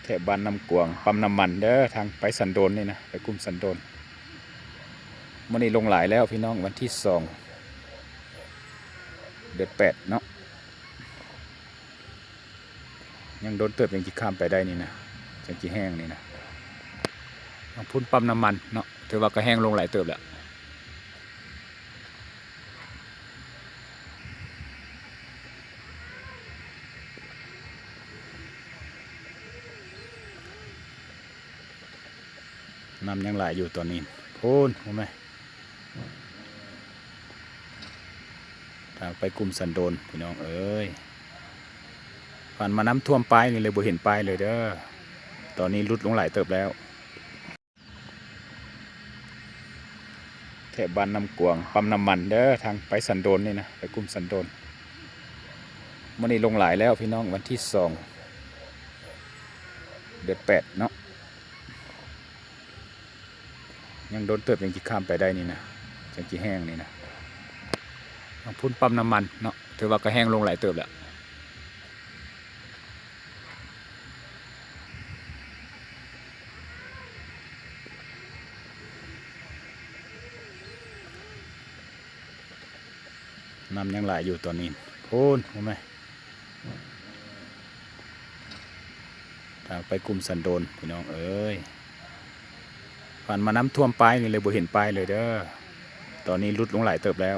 ແຖວບ້ານນ້ຳກວາງ ປ້ຳນ້ຳມັນເດີ ທາງໄປສັນໂດນນີ້ນະ ໄປກຸ່ມສັນໂດນ. ມື້ນີ້ລົງຫຼາຍແລ້ວພີ່ນ້ອງ ວັນທີສອງ ເດືອນແປດເນາະ. ຍັງດົນເຕີບ ຍັງຊິຂ້າມໄປໄດ້ນີ້ນະ ຈັ່ງຊິແຫ້ງນີ້ນະ. ທາງພຸ້ນປ້ຳນ້ຳມັນເນາະ ຖືວ່າກໍແຫ້ງລົງຫຼາຍເຕີບແລ້ວ. ນ້ຳຍັງຫຼາຍຢູ່ຕອນນີ້ ພຸ້ນ ເຫັນໄໝ? ທາງໄປກຸ່ມສັນໂດນ ພີ່ນ້ອງເອີຍ ຜ່ານມານ້ຳຖ້ວມປ້າຍນີ້ເລີຍ ບໍ່ເຫັນປ້າຍເລີຍເດີ. ຕອນນີ້ຫຼຸດລົງຫຼາຍເຕີບແລ້ວ. ແຖວບ້ານນ້ຳກວາງ ປ້ຳນ້ຳມັນເດີ ທາງໄປສັນໂດນນີ້ນະ ໄປກຸ່ມສັນໂດນ. ມື້ນີ້ລົງຫຼາຍແລ້ວພີ່ນ້ອງ ວັນທີສອງ ເດືອນແປດເນາະ. ຍັງດົນເຕີບ ຍັງຊິຂ້າມໄປໄດ້ນີ້ນະ ຈັ່ງຊິແຫ້ງນີ້ນະ. ທາງພຸ້ນປ້ຳນ້ຳມັນເນາະ ຖືວ່າກໍແຫ້ງລົງຫຼາຍເຕີບແລ້ວ. ນ້ຳຍັງຫຼາຍຢູ່ຕອນນີ້ ພຸ້ນ ເຫັນໄໝ? ທາງໄປກຸ່ມສັນໂດນ ພີ່ນ້ອງເອີຍ ຜ່ານມານ້ຳຖ້ວມປ້າຍນີ້ເລີຍ ບໍ່ເຫັນປ້າຍເລີຍເດີ. ຕອນນີ້ຫຼຸດລົງຫຼາຍເຕີບແລ້ວ.